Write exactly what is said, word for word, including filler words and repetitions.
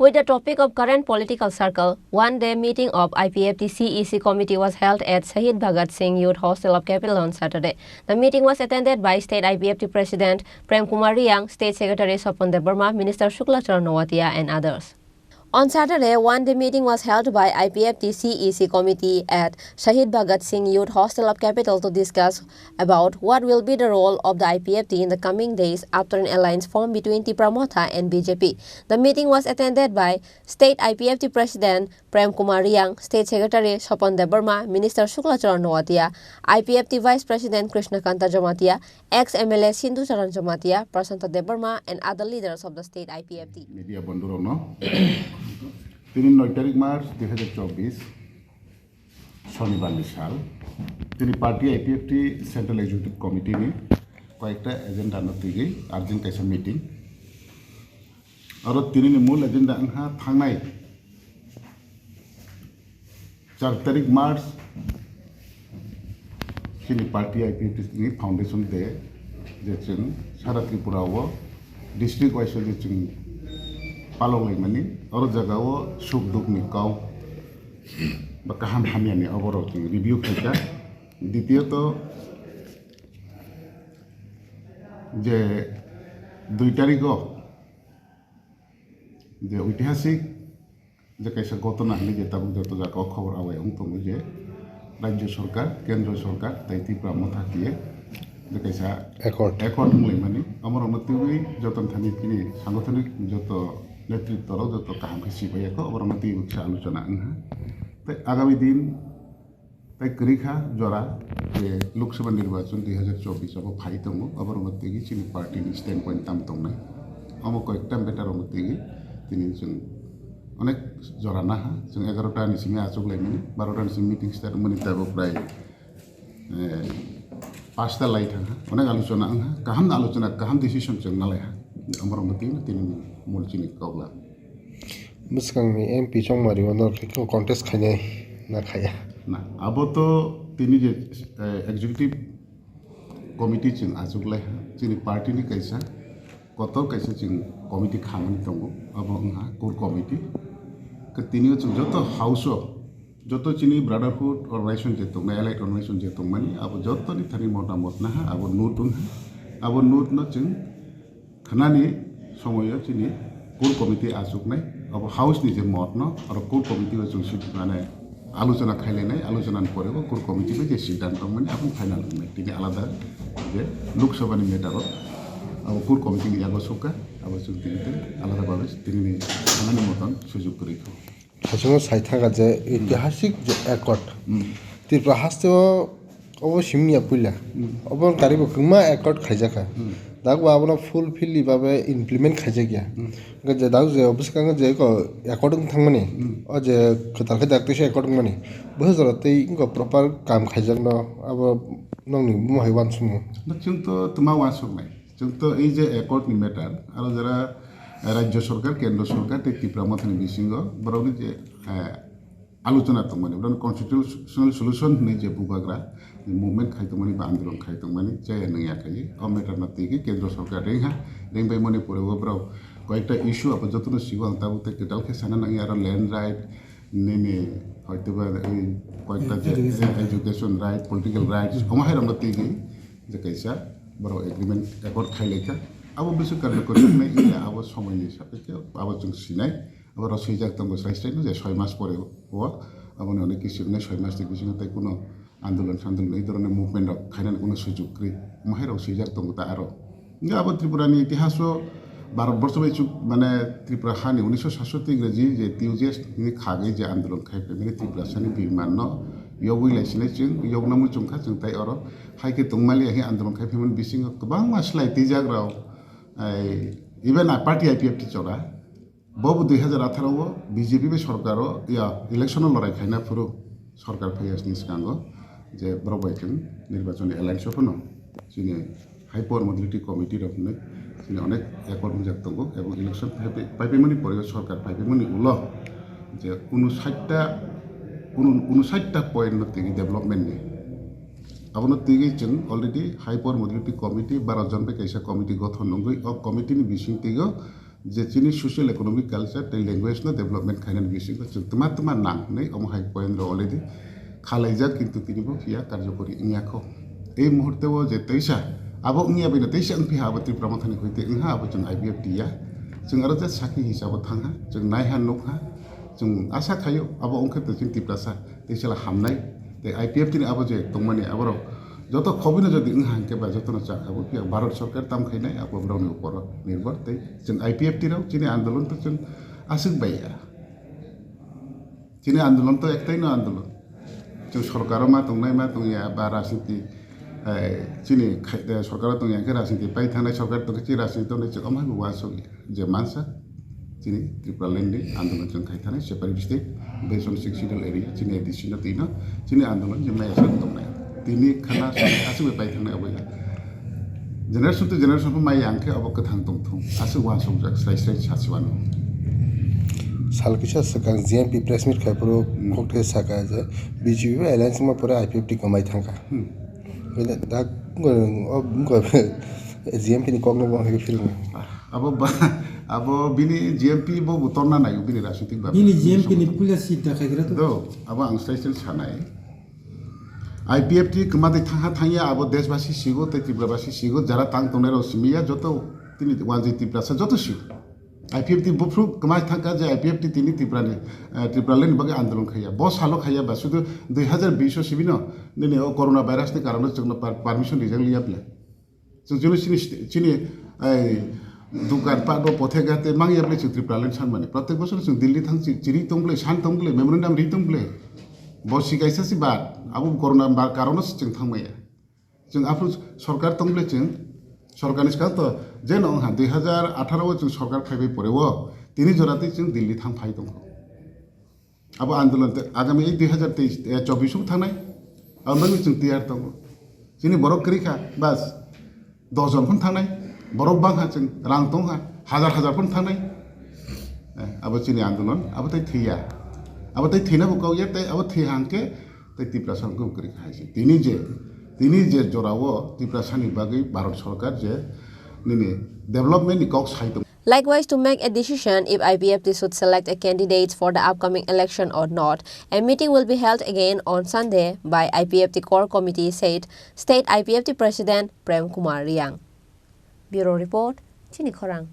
With the topic of current political circle, one-day meeting of I P F T C E C committee was held at Shahid Bhagat Singh Youth Hostel of Capital on Saturday. The meeting was attended by State I P F T President Prem Kumar Riang, State Secretary Swapan Debbarma, Minister Shukla Charan Noatia, and others. On Saturday, one-day meeting was held by I P F T C E C committee at Shahid Bhagat Singh Youth Hostel of Capital to discuss about what will be the role of the I P F T in the coming days after an alliance formed between Tipra Motha and B J P. The meeting was attended by State I P F T President Prem Kumar Riang, State Secretary Swapan Debbarma, Minister Shukla Charan Noatia, I P F T Vice President Krishna Kanta Jamatia, ex M L A Sindhu Charan Jamatia, Prashanta Debbarma, and other leaders of the state I P F T. Media bondhurokno, tini noi tarik March dui hajar chobbish, Shonibar ni sal. Tini party I P F T Central Executive Committee ni koyekta agenda no twi urgent kaisa meeting. Aro tini ni mul agenda wngkha thangnai char tarik March chini party I P F T ni foundation day, je chwng sara Tripura o district wise o je chwng palok laimani, oro jaga o suk duk ni kok ba kaham hamya ni oborok chwng review khaikha. Ditiyoto je dui tarik o je oitihasik je kaisa gotona hinwi je tabuk joto jaga o khobor awai wng tongo je Rajya Sarkar, Kendra Sarkar tai Tipra Motha kiye je kaisa Accord. Accord wnglaimani. Omorokno twiwi joto thani chini sangothonik joto netritwrok joto kaham khe sibaiya kho, oborokno twiwi kisa aluchona wngha. Tai agami din Tai kwrwi kha jora je Lok Sabha nirbachon dui hajar chobbish abo phai tongo, abo rokno twiwi chini party ni standpoint tam tongnai. Omo koyekta matter rokno twiwi tini chwng onek jora naha, chwng egarota ni simi achuk laimani, barota ni simi meeting start wngmani teibo prai, eh, pasta lai thangha, onek aluchona wngha, kaham aluchona, kaham decision chwng nalaiha. Omo rokno twiwi tini mul chini koklam. Bwskangni M P chongmari o norok khe contest khainai na khaiya? Na, abo to tini je, eh, executive committee chwng achuk lai ha, chini party ni kaisa kotor kaisa chwng committee khamani tongo, abo wngha core committee. Khe tini o chwng joto house o, joto chini brotherhood organization je tongnai, allied organization je tongmani, abo joto ni thani motamot naha, abo note wngha, abo note no chwng Khnani somoyo chini core committee achuknai, abo house ni je motno, aro core committee o chwng si-, mane, aluchona khailainai, aluchona ni pore bo core committee bai je siddhanto wngmani, abo final wngnai. Tini alada je Lok Sabha ni matter o, abo core committee ni yago sokha, abo chwng tini tei alada babe tini ni khnani motom sujok kwrwi kho. Hachwkno sai thangkha je, hmm, itihasik je accord. Hmm. Tripura haste o obo simi ya puila. Hmm. Obo gari bo kwbangma accord khaijakha. Hmm. Dak bo abono fulfill babe implement khaijakya. Hmm. Hwnkhe je dak je bwskango je eko accord wng thangmani, hmm, o je kwtal khe dak teisa accord wngmani. Bo jora tei wngkha proper kam khaijakno abo nokni buma hai uansukmung. Chwng to twma uansuknai. Chwng to ei je accord ni matter, aro jara, eh, Rajya Sarkar, Kendra Sarkar tei Tipra Motha ni bisingo borokni je, eh, aluchona tongmani, borokni constitutional solution hinwi je bubagra movement khai tongmani ba andolon khai tongmani, chaya nungya khai o matter no twi khe Kendra Sarkar ringha, ringbai mani pore o borok koyekta issue abo jotono sigo ang tabuk tei kwtal khe sana nangya, aro land right, nini hoitoba ei koyekta je education, education right, political rights, omo hai rokno twi khe je kaisa borok agreement accord khai lai kha. Abo bising karjakori wngnai iya abo somoini sapekhe abo chwng sinai. Abo rok swijak tongo srai srai no je soi mas pore o aboni onek kisu wngnai soi mas ni bisingo tei kuno andolon sandolon ei dhoroner movement rok khainani kuno sujok kwrwi. Omo hai rok swijak tongo ta aro. Hingke abo Tripura ni itihas o Bharat borsho bai chuk mane Tripura hani unisho satshoti ingraji je T U J S ni khagwi je andolon khai phaimani Tripura sani birman no yogwi lai sinai chwng yogna muchung kha chwng tai oro. Hai khe tongmali ya khe andolon khai phaimani bisingo kwbangma slai twijak rok, ai, even a party I P F T chora. Bo bo dui hajar atharo o B J P bai sorkar o ya election o lorai khaina phuru sorkar phaiya sini swkango je borok bai chwng nirbachon ni alliance o phano chini high power modality committee rok hinwi chini onek accord wngjak tongo ebong election phaipai, paipaimani pore o sorkar paipaimani ulo je unusatta, unu-, unusatta point no tini development ni. Abono twi chwng already high power modality committee baro jon bai kaisa committee gothon wngwi o committee ni bising twi o Je chini social economic culture tei language no development khainani bisingo chwng twma twma nang hinwi omo hai point rok already khalaijak, kintu tini bo phiya karjokori wngya kho. Ei muhurte o je teisa abo wngya bino teisa wngphi ha abo Tripura Mothani hoite wngha abo chwng I P F T ya. Chwng aro je sakhi hisabo thangha, chwng naiha nukha, chwng asa khaio abo wngkhe to chini Tiprasa teisala hamnai. Tei I P F T ni abo je tongmani aborok joto khobino jodi wngha hwnkhe ba jotono chakha bo phiya Bharat Sarkar tam khainai abo borokni uporo nirbhor tei chwng I P F T rok chini andolon to chwng aswk bai ya. Chini andolon to ektaino andolon. Chwng sorkaro ma tongnai ma tongya ba rajniti, eh, chini khai-, eh, sorkaro tongya khe rajniti pai thangnai, sorkar tongkhe chini rajniti tongnai chwng omo hai bo uansukya. Je mansa chini Tripura land ni andolon chwng khai thangnai separate state based on six schedule area chini A D C no twi no chini andolon je maya sak tongnai. Tini khana aswk bai pai thangnai abo ya. Generation to generation pho maya ang khe abo kwthang tong thung. Aswk uansukjak srai srai sachi wano. Sal kisa swkang G M P press meet khai phuru Hmm. kokthai saka je B J P bai alliance wngma pore I P F T kwmai thangkha. Hmm. Bini dak, o, G M P ni kokno bo hai philnai. Abo ba, abo bini G M P bo butorna nayo bini rajnitik ba. Bini G M P ni puila seat da khaigra to. Do, abo ang srai srai sanai. I P F T kwma tei thangha thangya abo deshbasi sigo tei Tripurabasi sigo jara tang tongnai rok simiya joto tini wanjwi Tiprasa joto sigo. I P F T buphru kwma thangkha je I P F T tini Tripura ni, eh, Tripura land ni bagwi andolon khaiya. Bo salo khaiya ba sudu dui hazar bish o sibino nini o corona virus ni karono chwngno par-, permission rijak liya bwle. Chwng chini, chini, chini, ai, dukan pat bo pothe gate mangya bwle chwng Tripura land sanmani. Protek bosor chwng Delhi thang chi-, chiri tong bwle, san tong bwle, memorandum ri tong bwle. Bo si kaisa si bad, abo corona bar karono se chwng thangmaya. Chwng aphuru sorkar tong bwle chwng, sorkar ni swkang to je no wngha dui hazar atharo o chwng sorkar phaibai pore o, tini jora tei chwng Delhi thang phai tongkho. Abo andolon te agami ei dui hazar teis, eh, chobbish o thangnai. Abo bagwi chwng tiyar tongo. Chini borok kwrwi kha, bas, dos jon phano thangnai. Borok bang kha chwng, rang tong kha, hazar hazar phano thangnai. Eh, abo chini andolon, abo tei thwiya. Abo tei thwina bo kok ya, tei abo thwi hang khe tei Tiprasa wngkhe kwrwi kha hai se. Tini je, tini je jora o Tiprasa ni bagwi Bharat Sarkar je nini development ni kok sai tong. Likewise, to make a decision if I P F T should select a candidate for the upcoming election or not, a meeting will be held again on Sunday by I P F T Core Committee, said State I P F T President Prem Kumar Riang. Bureau Report, Chini Khorang.